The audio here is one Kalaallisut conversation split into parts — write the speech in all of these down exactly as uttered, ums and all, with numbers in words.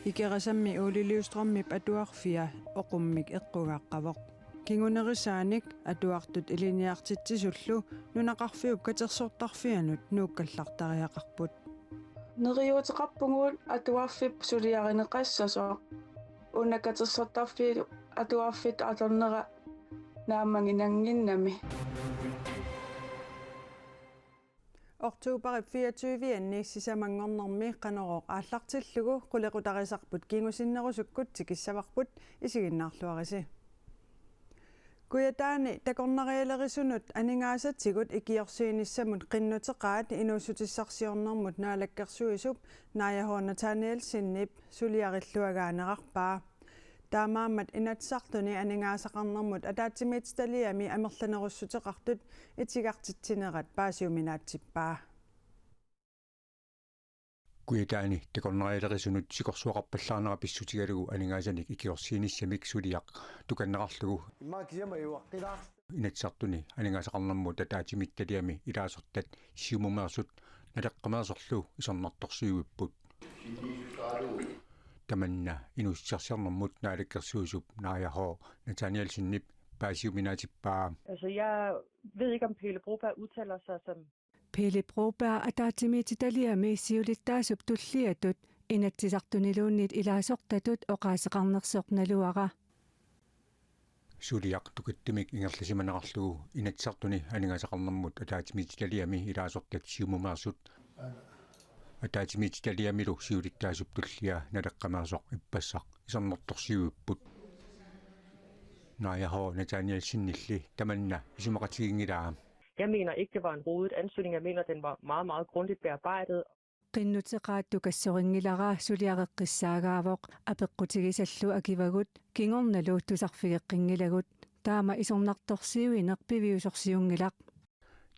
Ikerasammi Ole Løvstrømip atuarfia oqummik eqqugaaqqavoq. Kingunerisaanik atuartut ilinniartitsisullu nunaqarfiup katersortarfianut nuukkallartariaqarput. Neriuuteqarpugut atuarfik suliarineqassasoq. Una katersortarfiup atuarfiup atornera naammaginannginnami. Oktoberip fireogtyve-anni sisamanngornermi Qanorooq aallartillugu qulequtarisarput kingusinnerusukkut tikissavarput, isiginnaarluarisi. Kujataani takornarialerisunut aningaasatigut ikiorsiinissamut qinnuteqaat inuussutissarsiornermut naalakkersuisup Naaja H. Nathanielsenip suliarilluagaanerarpaa. Taamaammat Inatsisartuni aningaasaqarnermut ataatsimiititaliami amerlanerussuteqartut itigartitsinerat paasiuminaatsippaa. Kujataani takornarialerisunut sikorsuaqarpallaarnera pissutigalugu aningaasanik ikiorsiinissamik suliaq tukanneqarlugu Immaqa kisianni iuaqqilaar. Inatsisartuni aningaasaqarnermut ataatsimiititaliami ilaasortat Siumumeersut Naleqqameersorlu isornartorsiuipput. Tamanna inuussutissarsiornermut naalakkersuisup Naaja H. Nathanielsenip paasiuminaatippaa. Altså, jeg ved ikke, om Pele Broberg udtaler sig som Pele Broberg ataatsimiititaliami siulittaasup tulliatut Inatsisartuniluunniit ilaasortatut oqaaseqarnersoq naluara. Suliaq tukattumik ingerlasimanerarlugu Inatsisartuni aningaasaqarnermut ataatsimiititaliami ilaasortat Siumumeersut ataatsimiititaliamilu siulittaasup tullia Naleqqameersoq ippassaq isornartorsiuipput. Naaja H. Nathanielsenilli tamanna isumaqatiginngilaa. Jeg mener ikke, det var en rodet ansøgning. Jeg mener, den var meget, meget grundigt bearbejdet. Qinnuteqaat tukassorinngilara, suliareqqissaagaavoq, apeqqutigisallu akivagut, kingornalu tusarfigeqqinngilagut. Taama isornartorsiuineq piviusorsiunngilaq.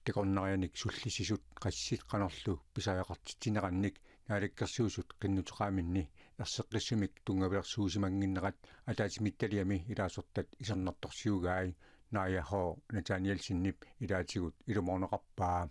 Takornarianik sullissisut qassit qanorlu pisariaqartitsinerannik naalakkersuisut qinnuteqaaminni erseqqissumik tunngavilersuusimannginnerat ataatsimiititaliami ilaasortat isornartorsiugai Naaja H. Nathanielsenip ilaatigut ilumoorneqarpaa.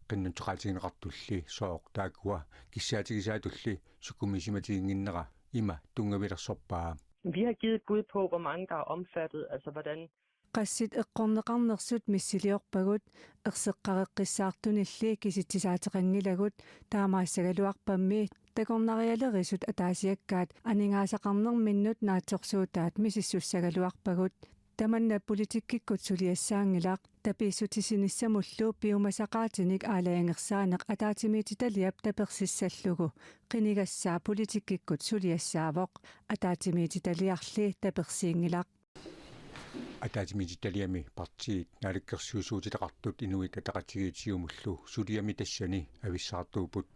Qinnuteqaatigineqartulli sooq taakkua kissaatigisaatulli sukkumiisimatiginnginnera ima tunngavilersorpaa. Vi har givet et bud på, hvor mange der er omfattet, altså hvordan. Qassit eqqorneqarnersut missiliorpagut, erseqqareqqissaartunilli kisitsisaateqanngilagut, taamaassagaluarpammi takornarialerisut ataasiakkaat aningaasaqarnerminnut naatsorsuutaat misissussagaluarpagut. Tamanna politikkikkut suliassaanngilaq, tapiissutissinissamullu piumasaqaatinik aalajangersaaneq ataatsimiititaliap tapersissallugu, qinigassaa politikkikkut suliassaavoq, ataatsimiititaliarli tapersiinngilaq. Ataatsimiititaliami partiit naalakkersuisuutitaqartut Inuit Ataqatigiit Siumullu suliami tassani avissaartuupput.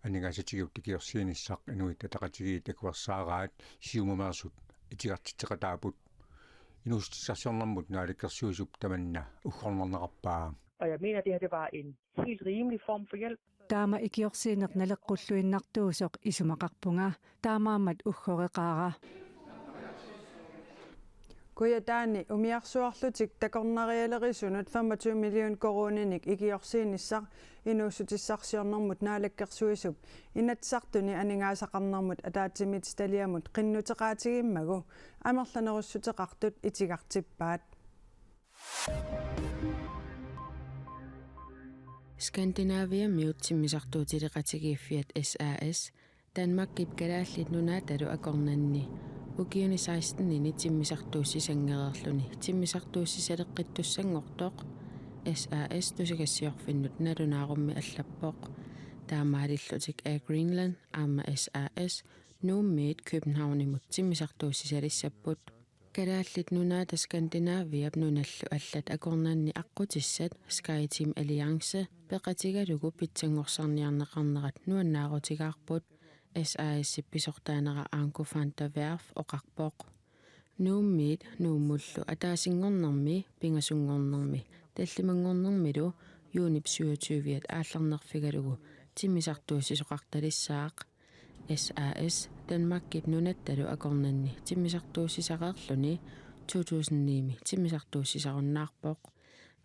Aningaasatigut ikiorsiinissaq Inuit Ataqatigiit akuersaaraat Siumumeersut itigartitseqataapput. Inuussutissarsiornermut naalakkersuisup tamanna uggornarneqarpaa. Og jeg mener, det her, det var en helt rimelig form for hjælp. Taama ikiorsiineq naleqqulluinnartuusoq isumaqarpunga. Taamaammat uggoreqaara. Kujataani umiarsuarlutik takornarialerisunut femogtyve million koruuninik ikiorsiinissaq inuussutissarsiornermut naalakkersuisup Inatsisartuni aningaasaqarnermut ataatsimiititaliamut qinnuteqaatigimmagu amerlanerussuteqartut itigartippaat. Skandinaviamiut timmisartuutileqatigiiffiat S A S, Danmarkip Kalaallit Nunaatalu akornanni ukiuni sekstenini timmisartuussisanngereerluni timmisartuussisaleqqittussanngortoq S A S tusagassiorfinnut nalunaarummi allappoq. Taamaalillutik Air Greenland aamma S A S Nuummiit Københavnimut timmisartuussisalissapput. Kalaallit Nunaata Skandinaviap nunallu allat akornanni aqqutissat SkyTeam Alliance peqatigalugu pitsanngorsarniarneqarnerat nuannaarutigaarput, S A S-ip pisortaanera Anko van der Werf oqarpoq. Nuummiit Nuummullu ataasinngornermi, pingasunngornermi tallimanngornermilu juunip syvogtyve-at aallarnerfigalugu timmisartuussisoqartalissaaq. S A S Danmarkip nunattalu akornanni timmisartuussisareerluni to tusind ni-mi timmisartuussisarunnaarpoq.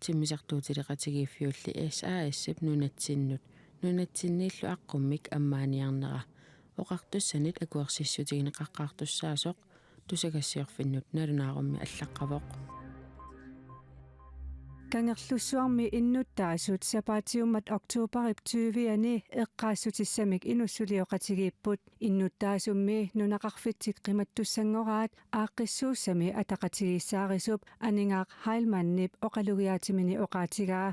Timmisartuutileqatigiiffiulli S A S-ip nunatsinnut nunatsinniillu aqqummik ammaaniarnera oqartussanit akuersissutigineqaqqaartussaasoq tusagassiorfinnut nalunaarummi allaqqavoq. Kangerlussuarmi innuttaasut sapaatiummat oktoberip tyviani eqqaassutissamik inussulioqatigiipput. Innuttaasummi nunaqarfitsik qimattussanngoraat aaqqissuussami ataqatigiissaarisup Aningaaq Heilmannip oqalugiaatimini oqaatigaa.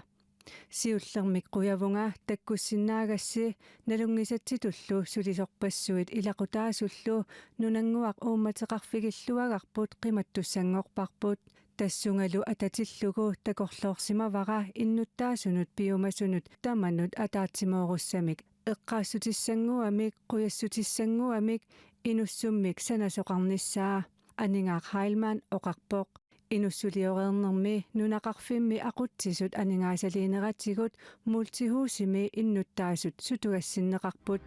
Siullermik qujavunga takkussinnaagassi nalunngisatsitullu sulisorpassuit ilaqutaasullu nunannguaq uummateqarfigilluagarput qimattussanngorparput. Tassungalu atatillugu takorloorsimavara innuttaasunut piumasunut tamanut ataatsimoorussamik eqqaassutissannguamik, qujassutissannguamik, inussummik sanasoqarnissaa, Aningaaq Heilmann oqarpoq. Inussulioreernermi nunaqarfimmi aqutsisut aningaasaliineratigut Multihusimi innuttaasut sutugassinneqarput.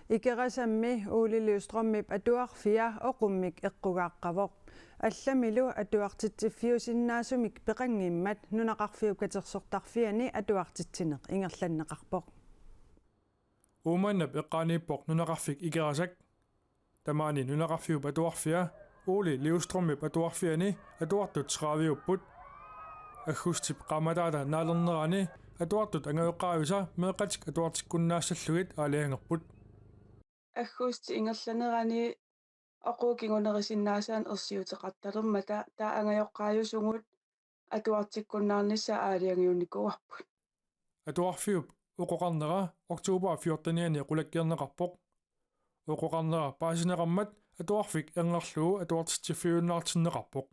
Ikerasammi Ole Løvstrømip atuarfia oqummik eqqugaaqqavoq. Allamilu atuartitsiffiusinnaasumik peqanngimmat nunaqarfiup katersortarfiani atuartitsineq ingerlanneqarpoq. Uummannap eqqaaniippoq nunaqarfik Ikerasak. Tamaani nunaqarfiup atuarfia Ole Løvstrømip atuarfiani atuartut trediviupput. Aggustip qaammataata naalernerani atuartut angajoqqaavisa meeqqatik atuartikkunnaassallugit aalajangerput. Aggusti ingerlanerani oquu kingunerisinnaasaanik ersiuteqartalermata taava angajoqqaajusugut atuartikkunnaarnissaat aalajangiunnikuuarput. Atuarfiup oqoqarnera oktober fjortenianni qulakkeerneqarpoq. Oqoqarnera paasineqarmat atuarfik erngerlugu atuartitsiffiujunnaartinneqarpoq.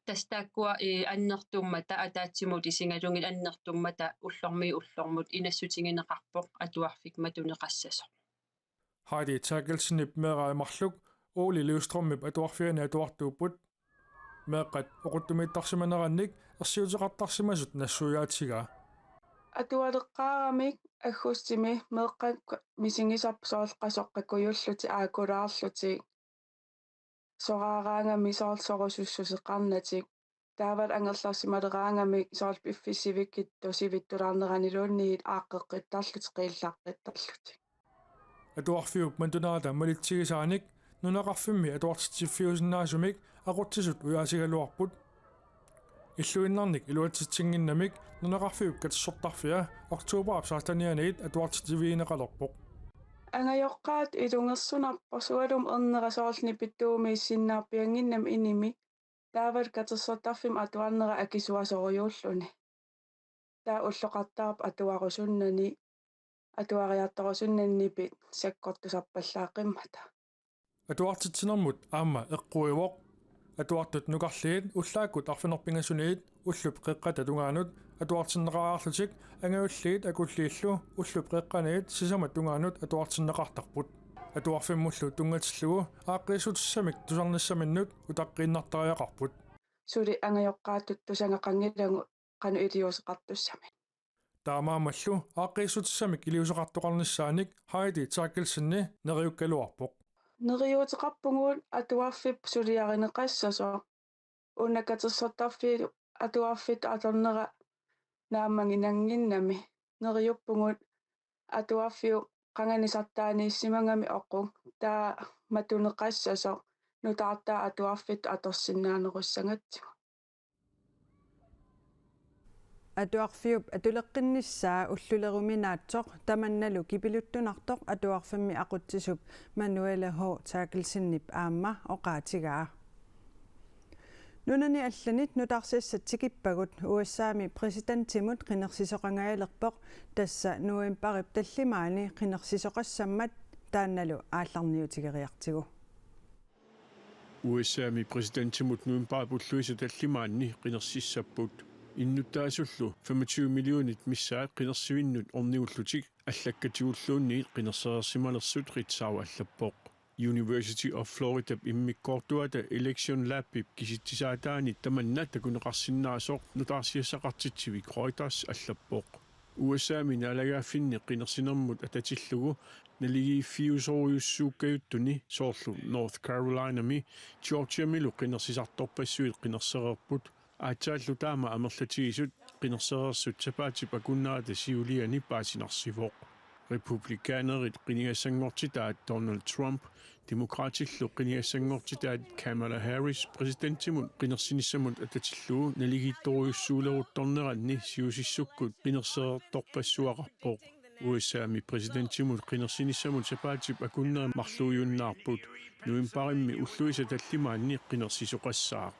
Tassa taakkua, eh, annertummata ataatsimut isigalugit annertummata ullormiit ullormut inassutigineqarpoq atuarfik matuneqassasoq. Heidi Terkelsenip meeraq marluk Ole Løvstrømip atuarfiani atuartuupput. Meeqqat oquttumiittarsimanerannik ersiuteqartarsimasut nassuiaatigaa. Atualeqqaaramik aggustimi meeqqat misigisarput soorlu qasoqqakujullutik aakkulaarlutik. Soraaraangamik soorlu sorusussuseqarnatik. Taavalu angerlarsimaleraangamik soorlu piffissaq sivikitsoq sivittulaarneraniluunniit aaqqeqqittarlutik qiillaqqittarlutik. Atuarfiup matunerata malitsigisaanik nunaqarfimmi atuartitsiffiusinnaasumik aqutsisut ujaasigaluarput. Illuinnarnik iluatsitsinnginnamik nunaqarfiup katersortarfia oktoberip sekstenianit atuartitsivigineqalerpoq. Angajoqqaatut ilungersunarpoq sualummik ernera soorlu nipittuumiissinnaarpiannginnami inimi. Taavalu katersortarfimmi atuarnera akisuasorujuulluni. Taava ulloqartarpoq atuarusunnani, atuariartorusunnani nipit sakkortusarpallaaqimmata. Atuartitsinermut aamma eqquivoq. Atuartut nukarliit ullaakkut arfineq-pingasuniit ullup qeqqata tungaanut atuartinneqariarlutik angajulliit akulliillu ullup qeqqaniit sisamat tungaanut atuartinneqartarput. Atuarfimmullu tunngatillugu aaqqiissutissamik tusarnissaminnut utaqqiinnartariaqarput. Suli angajoqqaatut tusagaqanngilagut qanoq iliuuseqartussamik. Taamaammallu aaqqiissutissamik iliuuseqartoqarnissaanik Heidi Terkelsen neriukkaluarpoq. Neriuuteqarpugut atuarfik suliarineqassasoq. Una katersortarfiup atuarfittut atornera naammaginannginnami. Neriuppugut atuarfiup qanganisartaaniissimagami oquk taava matuneqassasoq nutaartaat atuarfittut atorsinnaanerussagatsigu. Atuarfiup atuleqqinnissaa ulluleruminaatsoq tamannalu kipiluttunartoq atuarfimmi aqutsisup Manuela H. Terkelsenip aamma oqaatigaa. Nunani allanit nutaarsiassat tikippagut U S A-mi præsidentimut qinersisoqangajalerpoq, tassa novembarip tallimaani qinersisoqassammat taannalu aallarniutigeriartigu. U S A-mi præsidentimut novembarip ulluisa tallimaanni qinersissapput. Innuttaasullu femogtyve millionit missaat qinersivinnut ornigullutik allakkatigulluunniit qinersereersimalersut Ritzau allappoq. University of Floridap immikkoortuata Election Labip kisitsisaataani tamanna takuneqarsinnaasoq nutaarsiassaqartitsivik Reuters allappoq. U S A-mi naalagaaffinni qinersinermut atatillugu naligiiffiusorujussuukkajuttuni soorlu North Carolinami Georgiamilu qinersisartorpassuit qinersereerput. Aatsaallu taama amerlatigisut qinersereersut sapaatip akunnerata siuliani paasinarsivoq. Republikanerit qinigassanngortitaat Donald Trump, Demokraatillu qinigassanngortitaat Kamala Harris præsidentimut qinersinissamut atatillugu naligiittorujussuuleruttorneranni siusissukkut qinersereertorpassuaqarpoq. U S A-mi præsidentimut qinersinissamut sapaatip akunneri marluujunnaarput. Novembarimmi ulluisa tallimaanni qinersisoqassaaq.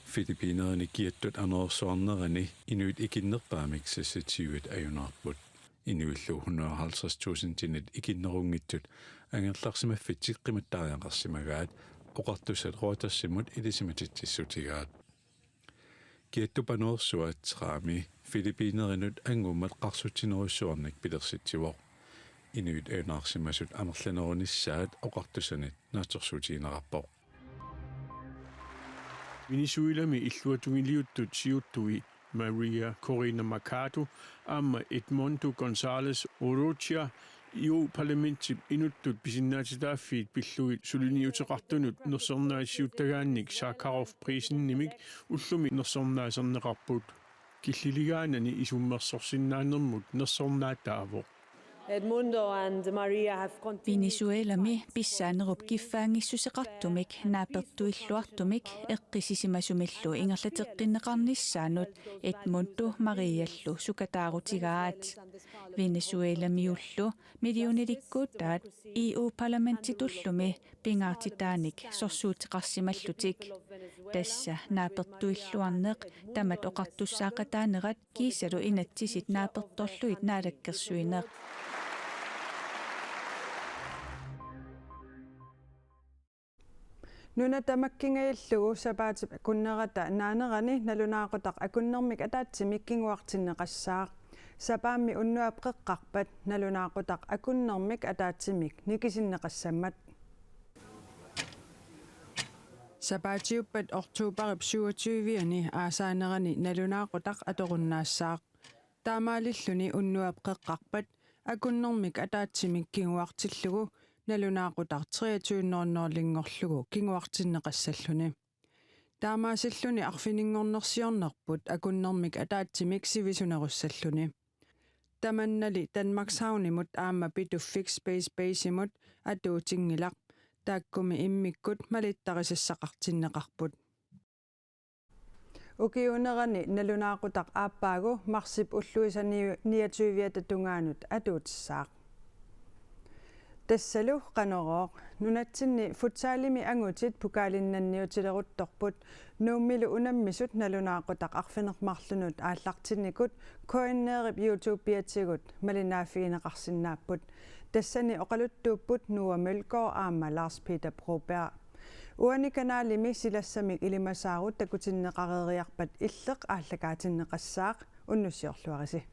Filippinerini kiattut anorersuarnerani inuit ikinnerpaamik seksogtyve ajunaarput. Inuillu hundrede og halvtreds tusindinit ikinnerunngitsut angerlarsimaffitsik qimattariaqarsimagaat, oqartussat Reutersimut ilisimatitsissutigaat. Kiattut anorersuat tsunaami Filippinerinut anguummat qarsutsinerujussuarnik pilersitsivoq. Inuit ajunaarsimasut amerlanerunissaat oqartussanit naatsorsuutigineqarpoq. Venezuelami illuatungiliuttut siuttui Maria Corina Machado aamma Edmundo González Urrutia E U-parlamentip inuttut pisinnaatitaaffiit pillugit suliniuteqartunut nersornaasiuttagaannik Sakharov-prisinimik ullumi nersornaaserneqarput. Killiligaanani isummersorsinnaanermut nersornaataavoq. Edmundo and Maria have continued Venezuelami pissaanerup kiffaanngissuseqartumik naapertuilluartumik eqqissisimasumillu ingerlateqqinneqarnissaanut Edmundo Mariallu sukataarutigaat. Venezuelamiullu millionilikkuutaat E U-parlamentitullumi pingaartitaanik sorsuuteqarsimallutik. Tassa naapertuilluarneq tamat oqartussaaqataanerat kiisalu inatsisit naapertorlugit naalakkersuineq. Nuna tamakkingajallugu sapaatip akunnerata naanerani nalunaaqutaq akunnermik ataatsimik kinguartinneqassaaq. Sapaammi unnuap qeqqarpat nalunaaqutaq akunnermik ataatsimik nikisinneqassammat. Sapaatiuppat oktobarip syvogtyve-ani aasaanerani nalunaaqutaq atorunnaassaaq. Taamaalilluni unnuap qeqqarpat akunnermik ataatsimik kinguartillugu nalunaaqutaq treogtyve nul nul-inngorlugu kinguartinneqassalluni. Taamaasilluni arfininngornersiornerput akunnermik ataatsimik sivisunerussalluni. Tamannali Danmarkshavnimut aamma Pituffik Space Basemut atuutinngilaq. Taakkumi immikkut malittarisassaqartinneqarput. Ukiuunerani nalunaaqutaq aappaagu marsip ulluisa niu-, niogtyviata tungaanut atuutissaaq. Tassalu Qanorooq. Nunatsinni futsalimi angutit pokaalinnanniutileruttorput. Nuummilu unammisut nalunaaqutaq arfineq-marlunut aallartinnikut K N R-ip YouTube-iatigut malinnaaffigineqarsinnaapput. Tassani oqaluttuupput Noah Mølgaard aamma Lars Peter Broberg. Uani kanalimi silassamik ilimasaarut takutinneqareeriarpat Illeq aallakaatinneqassaaq, unnussiorluarisi.